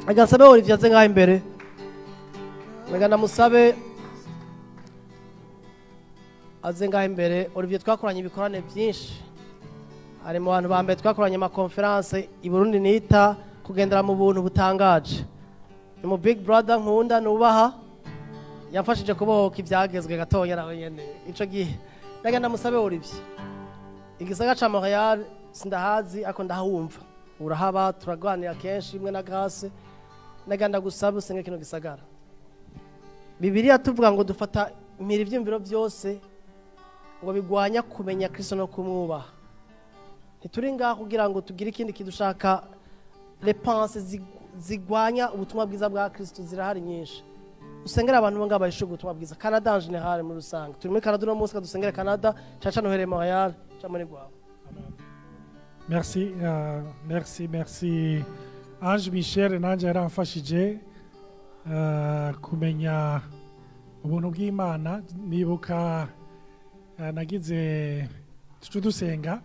Reka nsabe Olivier aze ngaho imbere. Reka ndamusabe aze ngaho imbere. Olivier twakoranye ibikorane byinshi, ari mu bantu ba mbere twakoranye ama conférences i Burundi nita kugendera mu buntu butangaje. Ni mu big brother nkunda, nubaha, yamfashije kubohoka ibyagezwe gatonya nawe nyene ico gihe. Reka ndamusabe Olivier. Igisagara ca Montreal sindahazi, ariko ndahumva, urahaba, turaganira kenshi imwe na Grace. Reka ndagusaba usenge kino gisagara. Bibiliya tuvuga ngo dufata impiri ivyumviro byose ngo bigwanya kumenya Kristo no kumwubaha. Ntituri ngaho kugira ngo tugire ikindi kidushaka. Les pensées zigwanya ubutumwa bwiza bwa Kristo zirahari nyinshi. Usengera abantu bo ngaho bahishuka ubutumwa bwiza, Canada en général, muri rusange. Turi muri Canada uno munsi, kadusengere Canada caca nohereye Montreal ca muri gwawe. Merci, merci, merci. Ange Michel nanjye yaramfashije kumenya ubuntu bw'Imana. Nibuka nagize tucu dusenga,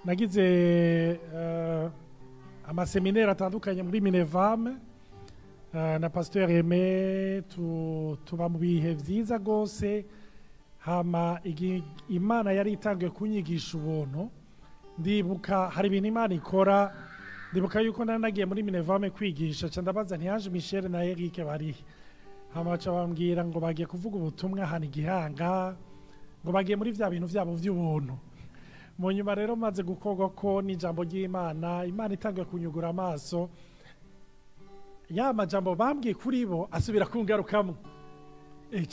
nagize ama séminaires atandukanye muri Minevam na Pasteur Aimé, tuba mu bihe vyiza rwose. Hama Imana yari itangiye kunyigisha ubuntu. Ndibuka hari ibintu Imana ikora. Ndibuka yuko nari nagiye muri Minevam kwigisha, ca ndabaza nti: "Ange Michel na Eric barihe?" Hama baca bambwira ngo bagiye kuvuga ubutumwa hano igihanga, ngo bagiye muri vya bintu vyabo vy'ubuntu. Mu nyuma rero maze gukorwa ko n'ijambo ry'Imana, Imana itangiye kunyugura amaso, ya majambo bambwiye kuri bo asubira kungarukamo.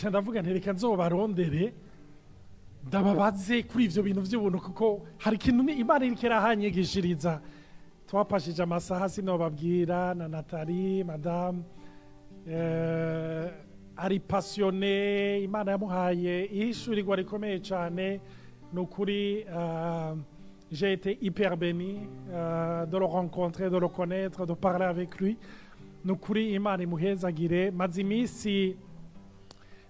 Ca ndavuga nti: "Reka nzobarondere, ndababaze kuri ivyo bintu vy'ubuntu, kuko hari ikintu Imana iriko irahanyigishiriza." Twapashije amasaha, sinobabwira, na Nathalie madame ari passionné. Imana yamuhaye ihishurirwa rikomeye cyane. Ni ukuri, j'ai été hyper béni de le rencontrer, de le connaître, de parler avec lui. Ni ukuri, Imana imuhezagire. Maze iminsi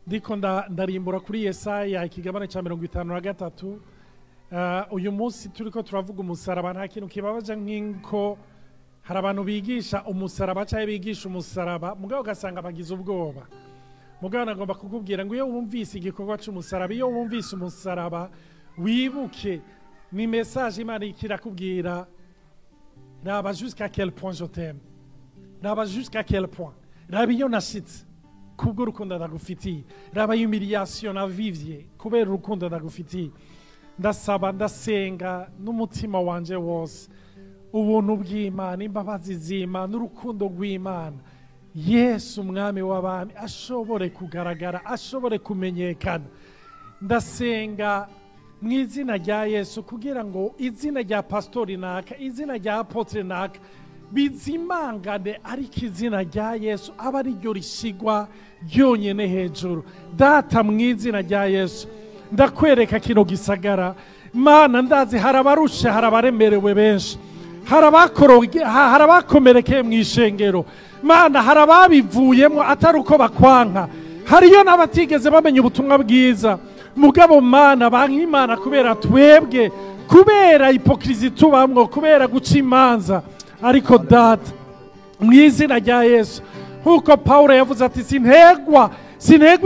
ndiko ndarimbura kuri Yesaya ikigabane cya 53. Uyu munsi turiko turavuga umusaraba. Nta kintu kibabaje nk'inko hari abantu bigisha umusaraba cyangwa bigisha umusaraba, mugabo ugasanga bagize ubwoba. Mugabo nagomba kukubwira ngo iyo wumvise igikorwa cy'umusaraba, iyo wumvise umusaraba, wibuke ni message Imana iriko irakubwira: "Raba jusqu'à quel point je t'aime, raba jusqu'à quel point, raba iyo nashitse kubw'urukundo ndagufitiye, raba humiliation navivye kubera urukundo ndagufitiye." Ndasaba, ndasenga n'umutima wanje wose, ubuntu bw'Imana, imbabazi z'Imana, urukundo rw'Imana, Yesu umwami w'abami ashobore kugaragara, ashobore kumenyekana. Ndasenga mu izina rya Yesu kugira ngo izina rya pasitori naka, izina rya apôtre naka bizimangane, ariko izina rya Yesu aba ari ryo rishigwa ryonyine hejuru. Data, mu izina rya Yesu, ndakwereka kino gisagara. Mana, ndazi hari abarushe, hari abaremerewe benshi, hari abakomerekeye mu ishengero. Mana, hari ababivuyemo atari uko bakwanka, hariyo n'abatigeze bamenya ubutumwa bwiza. Mugabo Mana, banka Imana kubera twebwe, kubera hypocrisie tubamwo, kubera guca imanza. Ariko Data, mu izina rya Yesu, nk'uko Pawulo yavuze ati: Sintegwa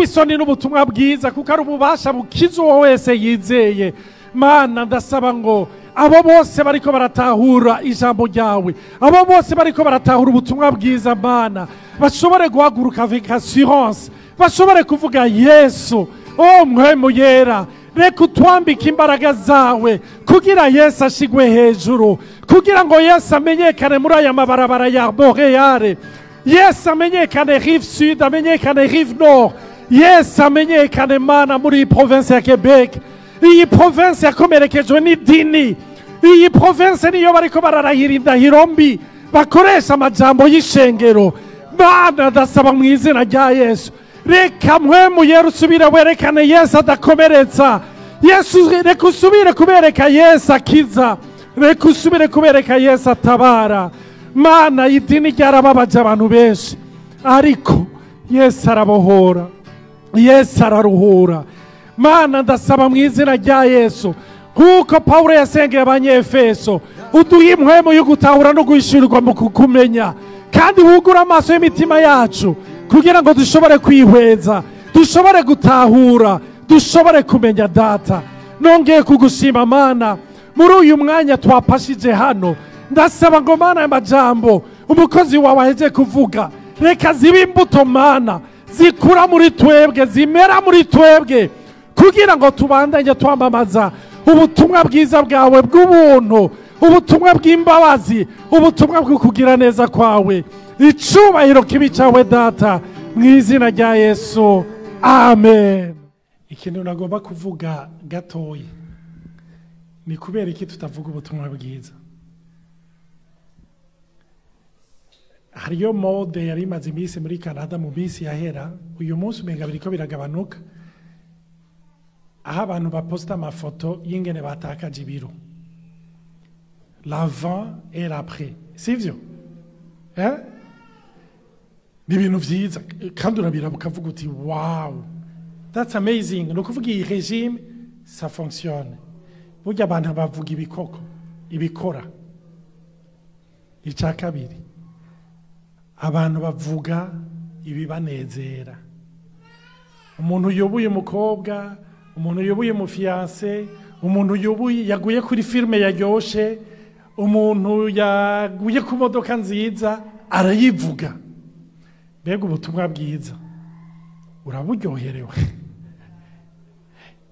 isoni n'ubutumwa bwiza, kuko ari ububasha bukiza uwo wese yizeye." Mana, ndasaba ngo abo bose bariko baratahura ijambo ryawe, abo bose bariko baratahura ubutumwa bwiza, Mana, bashobore guhaguruka avec assurance, bashobore kuvuga Yesu. O Mpwemu Yera, reka utwambike imbaraga zawe kugira Yesu ashigwe hejuru, kugira ngo Yesu amenyekane muri aya mabarabara ya Montreal, Yesu amenyekane Rive Sud, amenyekane Rive Nord, Yesu amenyekane, Mana, muri iyi province ya Quebec. Iyi province yakomerekejwe n'idini, iyi province niyo bariko bararahira indahiro mbi, bakoresha amajambo y'ishengero. Mana, ndasaba mu izina rya Yesu, reka Mpwemu Yera usubire werekane Yesu adakomeretsa, Yesu, reka usubire kubereka Yesu akiza, reka usubire kubereka Yesu atabara. Mana, idini ryarababaje abantu benshi, ariko Yesu arabohora, Yesu araruhura. Mana, ndasaba mu izina rya Yesu, nk'uko Pawulo yasengeye Abanyefeso, uduhe impwemu yo gutahura no guhishurirwa mu kukumenya. Kandi Kandi wugure amaso y'imitima yacu kugira ngo dushobore kwihweza, dushobore gutahura, dushobore kumenya Data. Nongeye kugushima Mana muri uyu mwanya twapashije hano. Ndasaba ngo Mana, amajambo umukozi wawe aheje kuvuga, reka zibe imbuto Mana, zikura muri twebwe, zimera muri twebwe, kugira ngo tubandanye twamamaza ubutumwa bwiza bwawe bw'ubuntu, ubutumwa bw'imbabazi, ubutumwa bwo kugira neza kwawe. Icubahiro kibi cyawe Data, mu izina rya Yesu, amen. Ikintu nagomba kuvuga gatoya ni kubera iki tutavuga ubutumwa bwiza. Hariyo mode yari imaze iminsi muri Canada mu minsi yahera, uyu munsi umenga biriko biragabanuka, aho abantu baposta amafoto y'ingene batakaje ibiro, l'avant et l'après, sivyo? Eh? Ni ibintu vyiza kandi urabiraba ukavuga uti wow, that's amazing. Ni ukuvuga iyi régime ça fonctionne. Burya abantu bavuga ibikoko ibikora. Icya kabiri, abantu bavuga ibibanezera. Umuntu yubuye umukobwa, umuntu yubuye umu fiancé, umuntu yubuye yaguye kuri filime yaryoshe, umuntu yaguye ku modoka nziza, arayivuga. Mbega ubutumwa bwiza uraburyoherewe?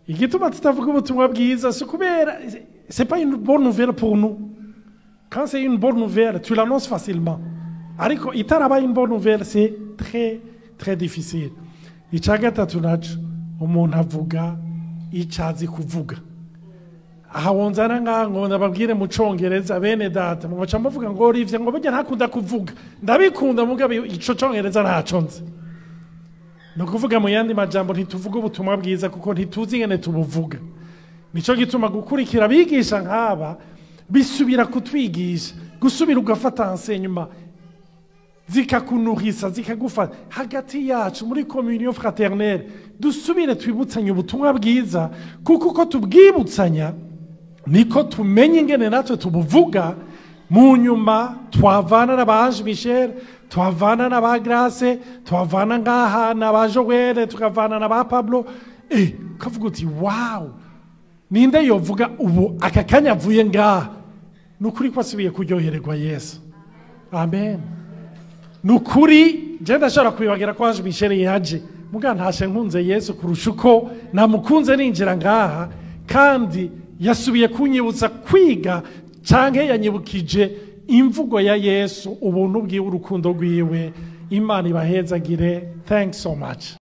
Igituma tutavuga ubutumwa bwiza si kubera c'est pas une bonne nouvelle pour nous. Quand c'est une bonne nouvelle, tu l'annonces facilement, ariko itarabaye une bonne nouvelle, c'est très très difficile. Icya gatatu naco, umuntu avuga icyo azi kuvuga. Aha wonzana ngaha ngo ndababwire mu Congereza, bene Data, mugaca muvuga ngo Olivier ngo burya ntakunda kuvuga. Ndabikunda, mugabo ico Congereza ntaco nzi. Ni ukuvuga mu yandi majambo, ntituvuga ubutumwa bwiza kuko ntituzi ingene tubuvuga. Nico gituma gukurikira abigisha nk'aba bisubira kutwigisha, gusubira ugafata enseignement zikakunuhisa, zikagufata hagati yacu muri communion fraternelle, dusubire twibutsanye ubutumwa bwiza, kuko uko tubwibutsanya niko tumenya ingene natwe tubuvuga. Mu nyuma twavana n'aba Ange Michel, twavana n'aba Grace, twavana ngaha n'aba Joel, tukavana n'aba Pablo, ukavuga uti wow, ninde yovuga ubu aka kanya avuye ngaha ni ukuri ko asubiye kuryohererwa Yesu? Amen. Ni ukuri je ndashobora kwibagira ko Ange Michel yaje, muga ntashe nkunze Yesu kurusha uko namukunze ninjira ngaha, kandi yasubiye kunyibutsa kwiga canke yanyibukije imvugo ya Yesu, ubuntu bwiwe, urukundo rwiwe. Imana ibahezagire. Thanks so much.